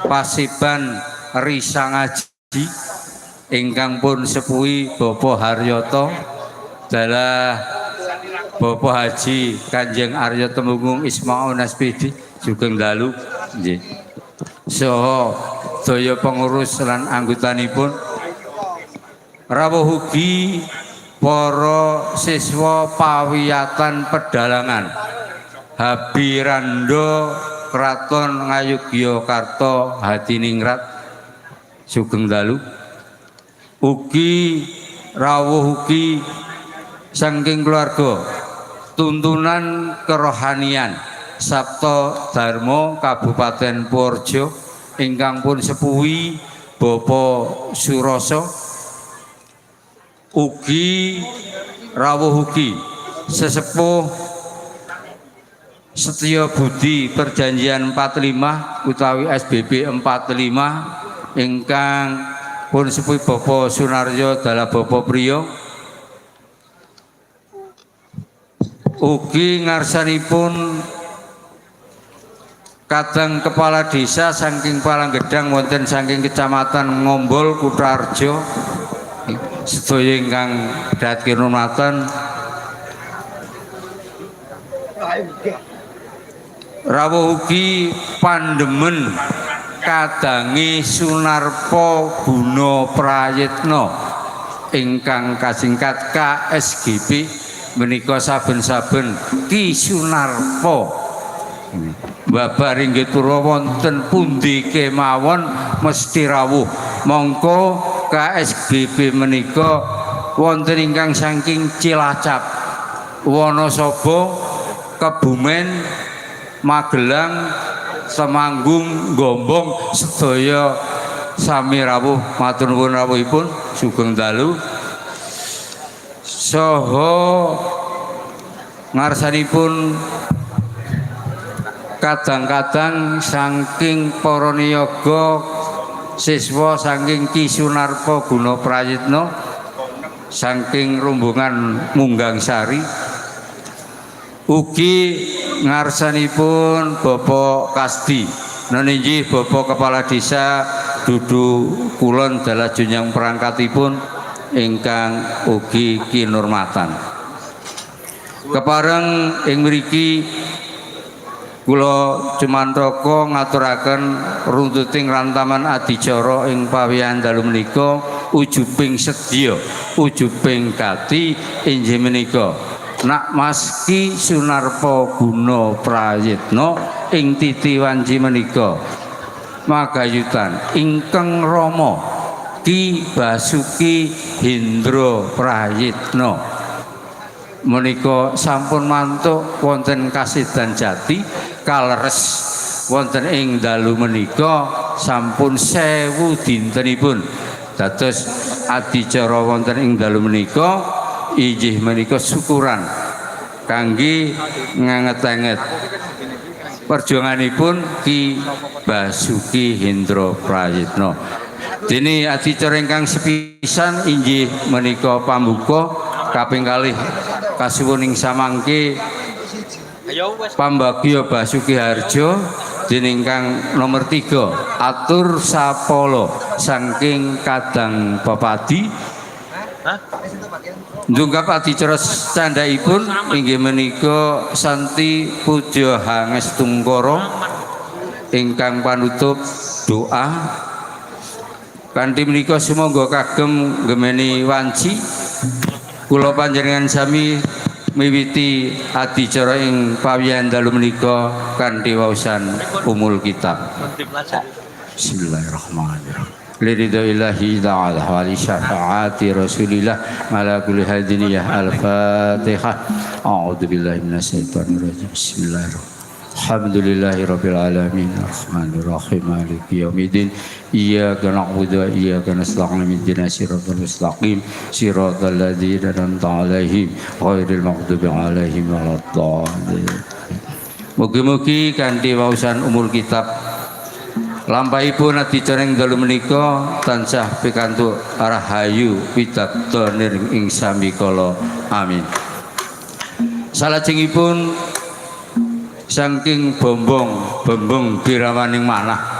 Pasiban Risangaji ingkang pun sepuhi Bapak Haryoto dalah Bapak Haji Kanjeng Arya Temunggung Ismail SPD sugeng dalu nggih. Saha daya pengurus lan anggotanipun, rawuh ugi para siswa pawiyatan pedalangan Habirando Kraton Ngayogyakarta Hadiningrat sugeng dalu. Ugi rawuh ugi saking keluarga tuntunan kerohanian Sabto Darmo Kabupaten Purworejo ingkang pun sepuhi Bapak Suroso. Ugi rawuh ugi sesepuh Setya Budi Perjanjian 45 utawi SBB 45 ingkang pun sepuhi Bapak Sunaryo dalah Bapak Priyo. Ugi ngarsanipun kadang kepala desa saking Palanggedang wonten saking kecamatan Ngombol Kutarjo sedaya ingkang dhat kinurmatan. Rawuh ugi pandemen kadange Sunarpo Guna Prayitna ingkang kasingkat KSGP menika saben-saben Ki Sunarpo babar inggih purwa wonten pundi kemawon mesti rawuh. Mongko KSGP menika wonten ingkang saking Cilacap, Wonosobo, Kebumen, Magelang, Temanggung, Gombong sedaya sami rawuh. Matur nuwun rawuhipun, sugeng dalu. Saha ngarsanipun kadang-kadang saking para niyaga siswa saking Ki Sunarpo Guna Prayitna saking rombongan Munggang Sari. Ugi ngarsanipun Bapak Kasdi neninjih Bapak Kepala Desa Dudu Kulon dalah junjang perangkatipun ingkang ugi kinurmatan. Kepareng ing mriki kula cumantaka ngaturaken runtuting rantaman adicara ing pawiyan dalu menika ujubing sedya ujubing gati inggih menika Nak Mas Ki Sunarpo Guna Prayitna ing titi wanci menika magayutan ingkang rama Ki Basuki Hendro Prayitna menika sampun mantuk wonten Kasidan Jati kaleres wonten ing dalu menika sampun 1000 dintenipun. Dados adicara wonten ing dalu menika inggih menika syukuran kangge nganget-anget perjuanganipun Ki Basuki Hendro Prayitna. Dene adicara ingkang sepisan inggih menika pambuka kaping kalih kasuwun ing samangke Pambagya Basuki Harjo dening kang nomor 3 atur sapala saking Kadang Pepadi. Ndungkap adicara candhaipun inggih menika Santi Puja Hangestungkara ingkang panutup doa. Kanthi menika sumangga kagem gemeni wanci kula panjenengan sami miwiti adicara ing pawiyan dalu menika kanthi waosan umul kitab. Bismillahirrahmanirrahim. Liridho ilahi ta'ala wa li syafaati rasulillah ala kulli hadiniyah. Al-Fatihah. A'udzu billahi minasyaitonir rajim. Bismillahirrahmanirrahim. Alhamdulillahi rabbil alamin arrahmanir rahim maliki yaumiddin iyyaka na'budu wa iyyaka nasta'in ihdinas siratal mustaqim siratal ladzina an'amta 'alaihim ghairil maghdubi 'alaihim waladdallin. Mugi-mugi kanthi waosan umul kitab lampahipun adicara ing dalu menika tansah pikantuk rahayu widakda niring ing sambikala. Amin. Salajengipun saking bombong birawaning manah